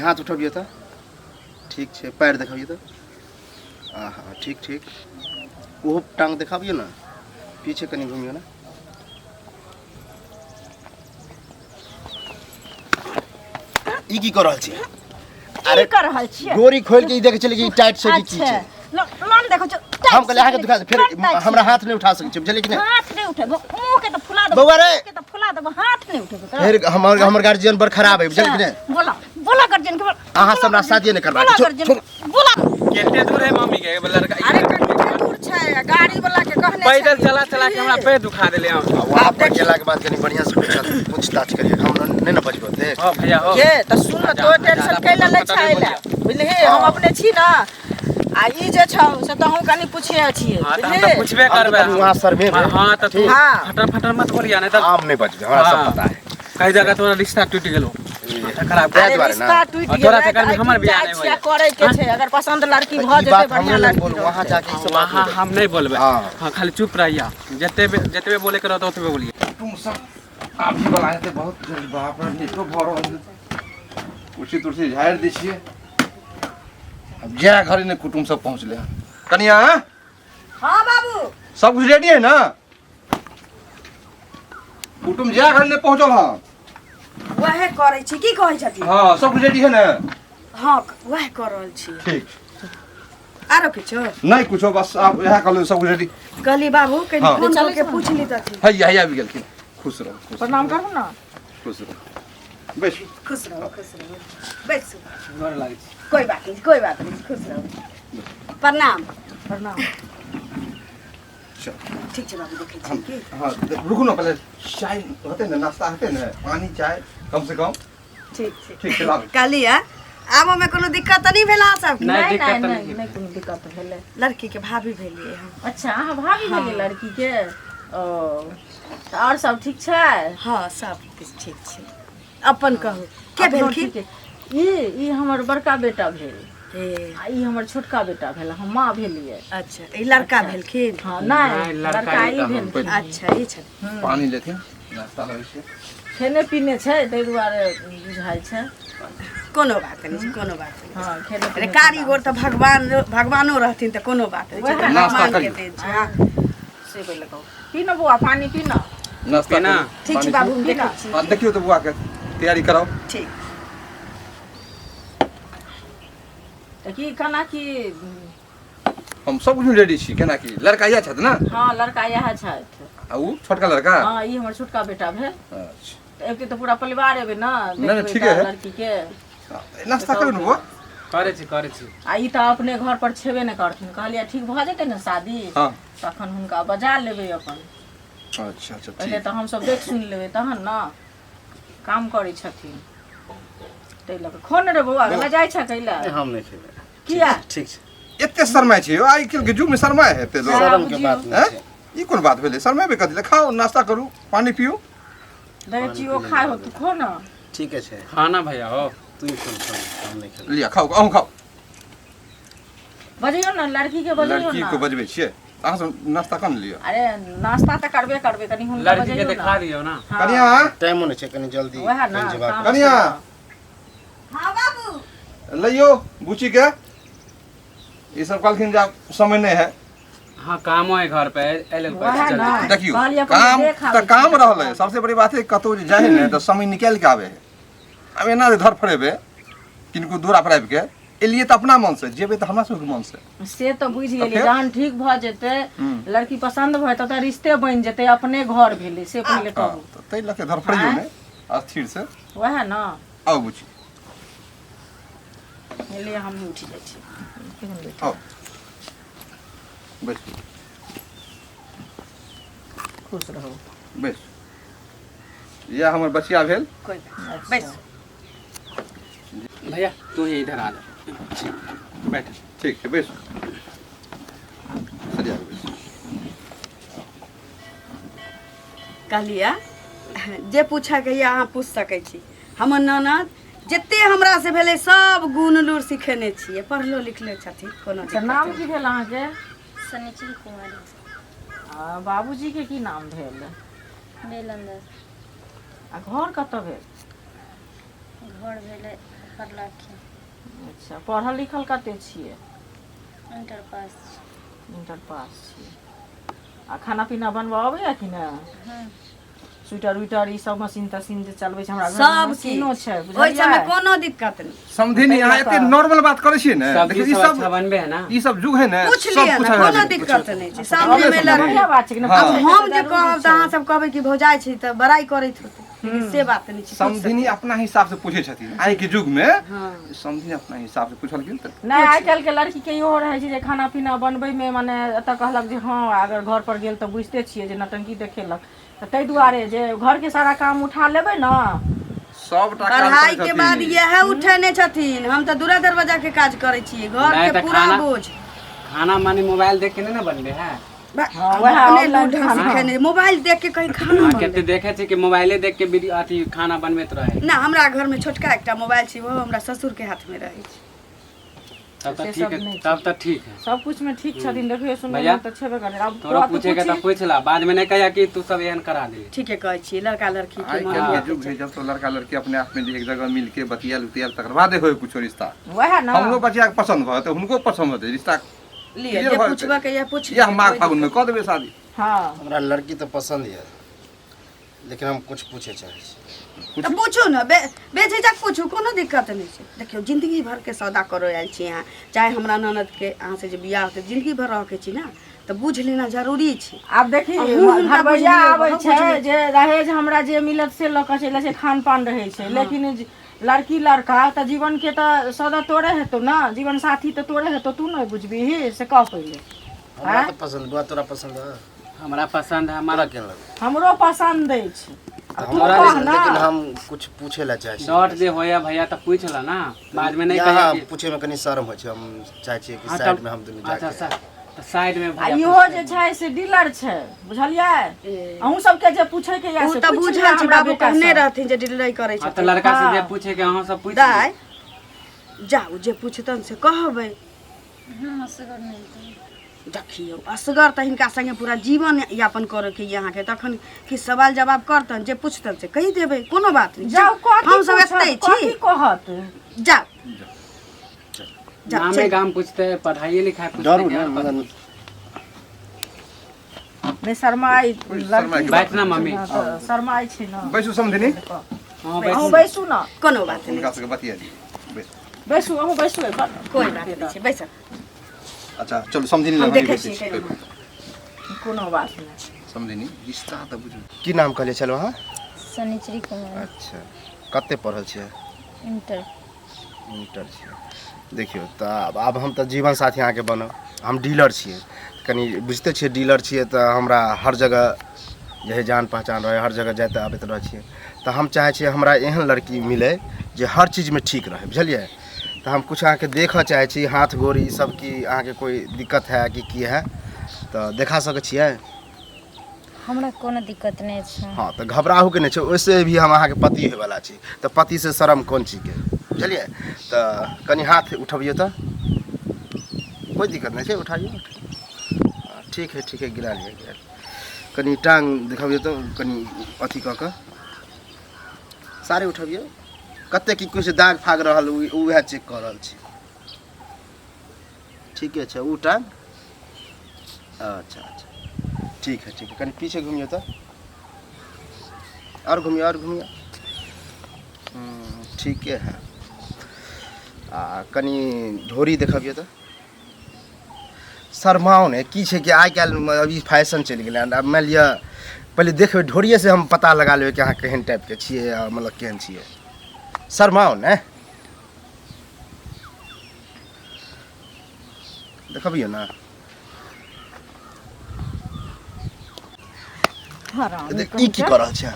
हाथ उठबियौ तऽ ठीक छै। पैर देखबियौ तऽ, आहा, ठीक ठीक। ओहो टांग देखाबियौ ने, पीछे कनि घुमियौ ने। ई की कऽ रहल छी? अरे की कर रहल छियै? डोरी खोल के ई देखै छलै कि ई टाइट छै कि की अच्छा छै। लोन देखो छौ। हम कहलियै अहाँके दुखा फेर हमरा हाथ नहि उठा सकै छी, बुझलियै कि नहि? हाथ नहि उठेबो, मुंह के तऽ फुला देबो। बौआ रे। मुँह के तऽ फुला देबो, हाथ नहि उठेबो तऽ। फेर हमर हमर गार्जियन बड़ खराब है, बुझलियै कि नहि? बोला बोला गार्जियन के बोला। अहाँ सब हमरा शादिये नहि करबाक। बोला छोड़, गार्जियन छोड़। के, बोला। कते दूर है मम्मी के लड़का? अरे कते दूर छै, गाड़ी वाला के कहने पैदल छलियै। चला चला के हमरा पैर दुखा देले हम। आ वहाँ पर गेलाके बाद कनि बढ़िआँ से पूछताछ करियै, हम नहि ने बजबै ओते। हो भैया हो। के तऽ सुन न, तो टेंशन कैला लै छै ला, बुझलिही? हम अपने छी न, आ ई जे छौ से तहूँ कनि पुछिए छियै। हाँ तऽ हम बुझलिही? तऽ पूछबे हम तऽ करबै। कनि वहाँ शर्मेबै। हाँ, हाँ तऽ तू ठीक। हाँ। फटर फटर मत बोलिया नहीं तऽ आम नहि बजबै, हमरा सब हाँ। पता है। कई जगह तोरा रिश्ता टूट गेलो, माथा खराब। ताहि अरे दुआरे ने। रिश्ता टूटि और तोरा गेलै चक्कर में तऽ हमर एहिठाम बियाह जाइ नहि छियै होइए। करै के छै, अगर पसन्द लड़की तऽ भऽ ई जेतै, बात बढ़िआँ हमरे लग लड़की बोलू, वहाँ रहतै। जाके ई सब बात वहाँ नहि। हम नहीं बोलबे। हाँ। हाँ, खाली चुप रहिया, जते जतबे बोले के रहतो ओतबे बोलिए। तुम सब अभी वाला हेतै बहुत जल्दी। बाप रे, लेटो भऽ रहल है। कुर्सी तुर्सी झाड़ि दै छियै। आब जाय घरे ने कुटुम सब पहुँचले हन। कनिया। हाँ बाबू। सब कुछ रेडी है ना? कुटुम जाय घरे ने पहुँचल हन। वएह करै छी, की कहै छथिन? हाँ, सब कुछ रेडी है ना? हाँ, वएह कऽ रहल छी। ठीक। आरो किछो? नहीं कुछो, बस आप इएह कहलहुँ सब कुछ रेडी। कहली बाबू कनि हाँ। फोन कऽ के पूछि ली तथिन। हैया हैया आबि गेलखिन। खुश रहू, खुश रहू। प्रणाम करू ने। खुश रहू, बैसू। खुश रहू, खुश रहू, बैसू। गोर लागै छी। कोई बात नहीं, कोई बात नहीं, खुश रहू। प्रणाम, प्रणाम। चल। ठीक छै बाबू, देखै छी हम की। हाँ, रुकू ना, पहले चाय होते ना, नाश्ता होते ना, पानी चाय कम से कम। ठीक छै। ठीक छै, लाबू। कहली है आबो में कोनो दिक्कत तऽ नहि भेल अहाँ सबके? नहीं, नहि दिक्कत नहि तऽ नहि नहीं। नहि कोनो दिक्कत भेलै। लड़की के भाभी भेलियै हम। अच्छा, अहाँ भाभी भेलियै लड़की के? ओ तऽ आओर सब ठीक छै? हाँ, सब किछु ठीक छै। अपन कहू, के अपनो भेलखिन? ठीक है। ई हमर बड़का बेटा भेल। ए, आ ई हमर छोटका बेटा भेल, हम माँ भेलियै। अच्छा, ई लड़का भेलखिन? हँ, नहि। नहि, लड़का लड़का ई ई तऽ हम। भेलखिन। अच्छा, ई छथिन। पानी लेथिन, नाश्ता लगै छै। खेने पीने छै ताहि दुआरे बुझाइ छै। कोनो बात नहि छै, कोनो बात नहि। हँ, खेने अरे पीने। कारीगर तऽ भगवान भगवानो रहथिन तऽ कोनो बात नहि छै, वएह। नाश्ता भगवान के करियौ। देन छै। हाँ। से पहिले कहू, पी न बौआ, पानी पी न। नाश्ता पीना। करू। ठीक छै पानी बाबू, हम पी न। देखै छी। हाँ, देखियौ तऽ बौआके तैयारी कराउ। ठीक। तऽ की केना की? हम सब कुछ रेडी छी। केना की, लड़का इएह छथि ने? हँ, लड़का इएह छथि। आ उ छोटका लड़का? हँ, ई हमर छोटका बेटा भेल। अच्छा। तऽ अबितै तऽ पूरा परिवार एबै ने। नहि, देखबै ठीके तऽ है। लड़की के नाश्ता करू ने बौआ। करै छी, करै छी। आ ई तऽ अपने घर पर छेबे नहि करथिन। कहलियै ठीक भऽ जेतै ने शादी, हाँ। तखन हुनका बजा लेबै अपन। अच्छा अच्छा। पहिले ठीक। तऽ हमसभ देख सुनि लेबै तहन ने। काम करै छथिन ताहि लऽ कऽ। खो ने रे बौआ, लजाइ छै कैला? हम नहि खेबै। किया? ठीक छै। एते शरमाइ छै यौ? आइ काल्हि के युग में शरमाइ है एते लोग? शरम के बात नहि हैं? छै। ई कोन बात भेलै? शरमेबे कथी लए? खाउ, नाश्ता करू, पानी पियू। देखै छी ओ खाइ हो, तू खो ने। ठीके छै। खाना भैया हो। तू खो, खो, हम नहि खेबै। लिअ, खाउ, अहूँ खाउ। बजैयौ ने लड़की के, बजैयौ। लड़की ने के बजबै छियै, अहाँ सब नाश्ता कम लिअ। अरे नाश्ता तऽ करबे करबै, कनि हुनका लड़की के बजैयौ देखा ने। दियौ ना। हाँ, कनिया। टाइमो नहि छै, कनि जल्दी वएह ने कनि जेबाक। काम कनिया। छै ने। हाँ बाबू। लइयो बुची के, ई सब कहलखिन जे आब समय नहि है। हाँ, कामो है घर पे, एहि लेल वएह कहै छी ने। जल्दी। देखियौ, कहलियै अपन काम देख तऽ आबै काम छी। रहल है। सबसे बड़ी बात है, कतहु जे जाइ है ने तऽ समय निकालि के आबै है। आब एना जे धर फरेबै किनको दूरा पर आबि के एलियै तऽ अपना मन से जेबै तऽ हमरा सबके मन से। से तऽ बुझि गेलियै। फेर? जहन ठीक भऽ जेतै, लड़की पसन्द भऽ जेतै तऽ रिश्ते बनि जेतै, अपने घर भेलै, से पहिले हँ, कहू। तऽ ताहि लऽ के धर फड़ैयौ ने स्थिर से। वएह ने। आउ बुची। एलियै, हमहूँ उठि जाइ छी। आउ, बैसू। खुश रहू। बैस। इएह हमर बचिया भेल। कोई बात नहीं, बैस। भैया, तू ही इधर आ जा, बैठ। ठीक छै, बैसू, सरिया कऽ बैसू। कहलियै जे पूछऽके यऽ अहाँ पूछि सकै छी। हमर ननद जते हमरा से भेलै सब गुण लूर सिखेने छियै, पढ़लो लिखलो छथिन, कोनो अच्छा, दिक्कत नाम नहि। की भेल अहाँके? शनिचरी कुमारी। आ बाबूजी के की नाम भेल? बेलंदर। आ घर कतऽ भेल? घर भेलै हरलाखी। अच्छा, पढ़ल लिखल कते छियै? इंटर पास छी। इंटर पास छियै। आ खाना पीना बनबऽ अबैया कि नहि? हँ। स्वेटर उइटर ई सब मशीन तशीन जे चलबै छै, हमरा घरमे सब मशीनो किछु छै, ओहि सबमे बुझलियै? कोनो दिक्कत नहि। समधिनी, अहाँ एते नॉर्मल बात करै छियै ने। सब्जी देखियौ ई सब सब अच्छा बनबे है ना? ई सब युग है ने, पूछ सब लिअ कुछ ने, आबि कोनो गेलै। दिक्कत नहि छै सामने मे लड़की। बढ़िया बात छै कि ने? हँ। आब हम जे जरूरी कहब तऽ छै। अहाँ सब कहबै कि भौजाइ छै तऽ बड़ाइ करैत होतै, लेकिन से बात नहि छै। पूछि समधिनी अपना हिसाब से पूछै छथिन। आइ के युग मे समधिनी अपना हिसाब से पूछलखिन तऽ नहि, आइ काल्हि के लड़की के इहो रहै छै जे खाना पीना बनबै मे, मने एतऽ कहलक जे हँ, अगर घर पर गेल तऽ बुझिते छियै जे नौटंकी देखेलक, तऽ ताहि दुआरे जे घर के सारा काम उठा लेबै ने। सबटा काज पढ़ाई करै के बाद छथिन। इएह उठेने छथिन। हम तऽ दूरा दरवाजा के काज करै छियै, घर नहि के तऽ पूरा खाना बोझ। खाना माने मोबाइल देख के नहीं ना बनबे है? वएह अपने ऑनलाइन लूर ढंग खाना। सिखेने, मोबाइल देख के कहीं खाना हाँ, बनबै। कते देखे छी कि मोबाइले देख के वीडियो अथी खाना बनबैत रहे। ना, हमरा घर में छोटका एकटा मोबाइल छै, ओहो हमरा ससुर के हाथ में रहै छै। तब तऽ से ठीक सब है। नहि छै। तब तऽ ठीक है। सब कुछ में ठीक छथिन, देखियो सुनबै भैया, तऽ छेबे करै। आब तोरा तोरा तू पूछे के तऽ पूछी। पूछ ला, बाद में नहीं कहिया कि तू सब एहन करा देली। ठीके कहै छियै, लड़का लड़की के आइ मन काल्हि के युग है, जब तो लड़का लड़की अपने आप में जे एक जगह मिल के बतियाल उतियाल तकर बादे होय कुछो रिश्ता। वएह ने। हमरो बचिया के पसंद भऽ जेतै, हुनको पसंद होतै, रिश्ता लिअ, क्लियर जे भऽ जेतै। पूछबऽ के यऽ पूछ इएह लिअ, माघ कोइ फागुन में कऽ देबै शादी। हँ। हमरा लड़की तऽ पसन्द यऽ, लेकिन हम कुछ पूछे चाहै छी। तऽ पूछू ने, बेझिझक पूछू, कोनो दिक्कत नहि छै। देखियौ, जिंदगी भरके सौदा करऽ आयल छी अहाँ, चाहे हमरा ननदके अहाँसँ जे बियाह होतै, जिंदगी भर रहऽके छी ने, तऽ बुझि लेना जरूरी छै। आब देखी, अहूँ हुनका घरबैया बुझलियै, आबै अहूँ छै बुझलियै। जे दहेज हमरा जे मिलत से लऽ कऽ चलि जाइ छै, खान पान रहै छै, लेकिन लड़की लड़का तऽ जीवन के तऽ सौदा तोरे हेतौ ने, जीवन साथी तऽ तोरे हेतौ, तू नहि बुझबिही से कह पहिले। हमरा तऽ पसन्द बौआ, तोरा पसन्द है? हमरा पसंद है। तोरा हमारा केहन लगै? हमरो पसन्द अछि। तऽ तू हमरा कह नहि, ने। लेकिन हम कुछ पूछे ला चाहै छी। डॉट जे होया भैया तऽ पूछ ला ना, बाद में नहीं यहाँ कहिया कि पूछे में कनी शर्म होइ छै। हम चाहै छियै कि हाँ, साइड तब में हम दुनू अच्छा जाके। तऽ साइड में आ भैया इहो पूछतै। जे छै से डीलर छै, बुझलियै? अहूँ सबके जे पूछे के या ओ से तऽ पूछि बुझल लिअ छै हमरा बाबू बेटा कहने सँ। रहथिन जे डिलीवरी करै हाँ तऽ छथिन। लड़का से जे हाँ। पूछे के अहाँ सब पूछ दाइ लिअ। जाउ, जे पूछतन से कहबै। हम असगर नहि रहब। देखियौ, असगर तऽ हिनका संगे पूरा जीवन यापन करऽके यऽ अहाँके, तखन कि सवाल जवाब करतन, जे पूछतन से कहि देबै, कोनो बात नहि। जाउ, कथी हम सब पूछत, एतै कथी छी। कहत? जाउ जाउ, नामे चलि। गाम पूछते, पढ़ाइए लिखाइ पूछते डरू कि ने और मतलब। नहि शर्माइ शर्माइ लड़की। के बैठ ना मम्मी। हँ, तऽ शर्माइ छै ने। बैसू समधिनी। हाँ, हँ बैठ। अहूँ बैसू ने। कोनो बात नहि। हुनका सबके बतिया दियौ, बैसू। बैसू, अहूँ बैसू एखन। कोइ बात नहि छै, बैसऽ। अच्छा चलू समधिनी हम लग देखै बैसै छियै छी। कहियो। कोनो बात नहि। समधिनी, रिश्ता तऽ बुझू। की नाम कहलियै छलहुँ अहाँ? शनिचरी कुमारी। अच्छा, कते पढ़ल छियै? इंटर। इंटर छियै। देखियौ तऽ आब हम तऽ जीवन साथी अहाँके बनब। हम डीलर छियै, कनि बुझिते छियै, डीलर छियै तऽ हमरा हर जगह जे हइ जान पहचान रहै, हर जगह जाइत आबैत रहै छियै। तऽ हम चाहै छियै हमरा एहन लड़की मिलै जे हर चीजमे ठीक रहै, बुझलियै? तऽ हम किछु अहाँके देखऽ चाहै छी, हाथ गोड़ ई सब, कि अहाँके कोइ दिक्कत है कि की है, तऽ देखा सकै छियै? हमरा कोनो दिक्कत नहि छै। हँ, तऽ घबराहूके नहि छै। ओहिसे भी हम अहाँके पति होयवला छी, तऽ पतिसँ शरम कोन चीजके, बुझलियै? तऽ कनि हाथ उठबियौ तऽ कोइ दिक्कत नहि छै, उठाइयौ। हँ, ठीक है, ठीक है, गिरा लिअ, गिरा लिअ। कनि टाङ्ग देखबियौ तऽ, कनि अथी कऽ कऽ सारे उठबियौ। कते की किछु दाग फाग रहल, उएह चेक कऽ रहल छी। ठीके छै। ओ टाङ्ग, अच्छा अच्छा, ठीक है, ठीक है। कनि पीछे घुमियौ तऽ, आओर घुमियौ, आओर घुमियौ। ठीके है। आ कनि ढोरी देखबियौ तऽ। शर्माओ ने, की छै कि आइ काल्हि अभी फैशन चलि गेलै हन। आब मानि लिअ पहिले देखबै ढोरिएसँ, हम पता लगा लेबै कि अहाँ केहन टाइपके छियै आ मतलब केहन छियै। शर्माओ ने, देखबियौ ने। ई की कऽ रहल छियै?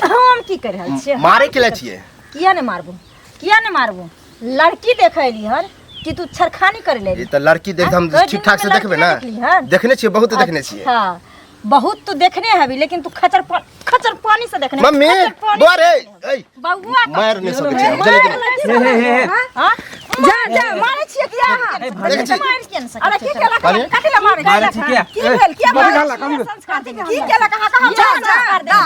हम की कर रहल छियै? मारे के लिए छियै? किया ने मारबो, किया ने मारबो? लड़की देखे एली हन कि तू छड़खानी करे ले? ई तऽ लड़की देख हम तोहर ठीक ठाक से जिंदगी में देखबै लड़की ने। नहि देखली हन? देखने छियै, बहुत देखने छियै। अच्छा, बहुत तू देखने हबी, लेकिन तू खचर पानी से देखने, मम्मी खचर पानी बौआ से रे देखने हबी। ऐ बौआ मारि नहि सकै छियै, बुझलियै कि नहि? हे हे हे। हाँ? जा जा मारै छियै कि अहाँ देखै छी। मारि किया नहि सकै अरे की केलक अरे? कथी ला मारै मारै छी किया? की भेल किया बड़ी मारै हल्ला कम छी? की केलक अहाँ कहाँ जा जा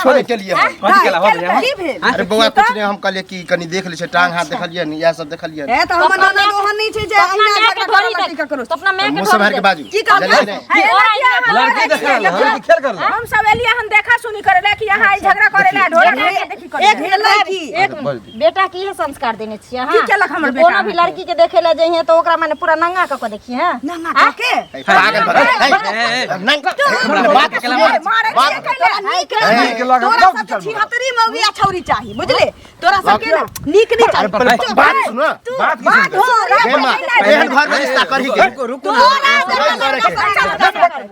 छोड़े के लिए हम। कथी केला हो भैया की भेल अरे बौआ कुछ नहीं, हम कहलिए कि कनी देख लै छै, टांग हाथ देखलियै ने, इएह सब देखलियै ए तऽ हमर ननद ओहन नहि छै जे अपना अहिना माय के झगड़ा ढोरी करऽ लगतै देख ककरो तो अपना माय के मुँह सम्हारि के ढोरी देख बाजू की कहलियै? जल्दी नहि। लड़की देखे लड़की खेल कर हम सब एलियै हम देखा सुनी करे ला कि यहाँ ई झगड़ा करे ला ढोरा के देखी करे एक भेलै की एक मिनट, बेटा के इहे संस्कार देने छियै अहाँ की केलक हमर बेटा कोनो भी लड़की के देखे ला जइहे तो ओकरा माने पूरा नंगा क के देखिए हैं नंगा कऽ के ए, पागल भऽ गेल। ए, नहीं, बात सुनिए। मारै छियै तोरा नीक नीक नहि लागल, तोरा जाउ सबके चल। छिहत्तरी मौगी आ छौरी चाही बुझले तोरा सबके ना नीक नहि अरे चाही पहिले बात सुन न। बात की बात हो हे माँ, एहन घर में रिश्ता करही के। रुको रुको ना करे के।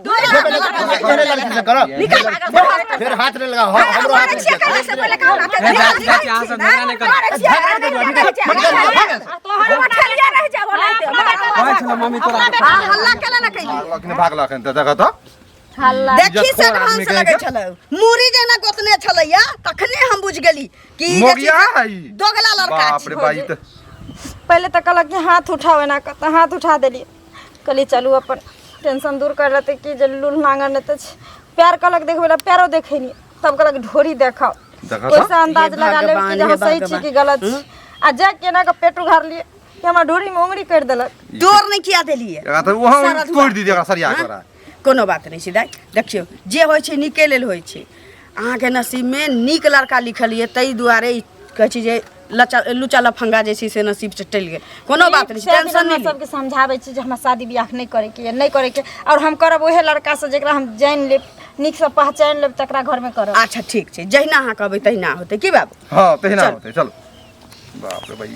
तोरा तोरे लड़की से करब। फिर हाथ नहीं लगाओ, हमरो हाथ नहीं लगाओ। ए, चाची चाची अहाँ सब झगड़ा नहि करू कहै छलहुँ मम्मी तोरा आ हल्ला केला ना कैली भागलक नहि भागलक हन तऽ देखऽ तऽ हल्ला देखी से इज्जत ढंग से आदमी लगै के। छलै मुरी जेना गोतने छलैया तखने हम बुझ गेली कि ई जे मोगिया छै से है ई। दोगला लड़का बाप छै रे बा ई तऽ पहिले तऽ कहलक कि हाथ उठाओ एना कऽ तऽ हाथ उठा देलियै कहलियै चलू अपन टेंशन दूर कर लेतै कि जे लूल नांगर नहि तऽ छै। प्यार कहलक देखबै लए पैरो देखेलियै तब कहलक ढोरी देखाओ देखा तऽ। ओहिसँ अंदाज हे लगा लेब कि भगवान, जे हे हम सही छी भगवान। कि गलत छी आ जा केना कऽ पेट उघारलियै कि हमरा ढोरीमे उंगरी करि देलक तोर नहि किया देलियै एकरा तऽ वहाँ सारा धुआं। तोड़ि दीदी एकरा सरिया के ओकरा। कोनो बात नहि छै दाइ देखियौ जे होइ छै नीके लेल होइ छै अहाँके नसीबमे नीक लड़का लिखल यऽ ताहि दुआरे ई कहै छै जे लचा लुचा लफंगा जे छै से नसीब से टलि गेल कोनो बात नहि छै टेंशन नहि लिअ। सबके समझाबै छी जे हमरा शादी बियाह नहि करैके यऽ नहि करैके आओर हम करब ओहे लड़कासँ जेकरा हम जानि लेब नीकसँ पहचानि लेब तकरा घरमे करब अच्छा ठीक छै जहिना अहाँ कहबै तहिना होतै की बाबू हँ तहिना होतै चलो बाप रे भाई।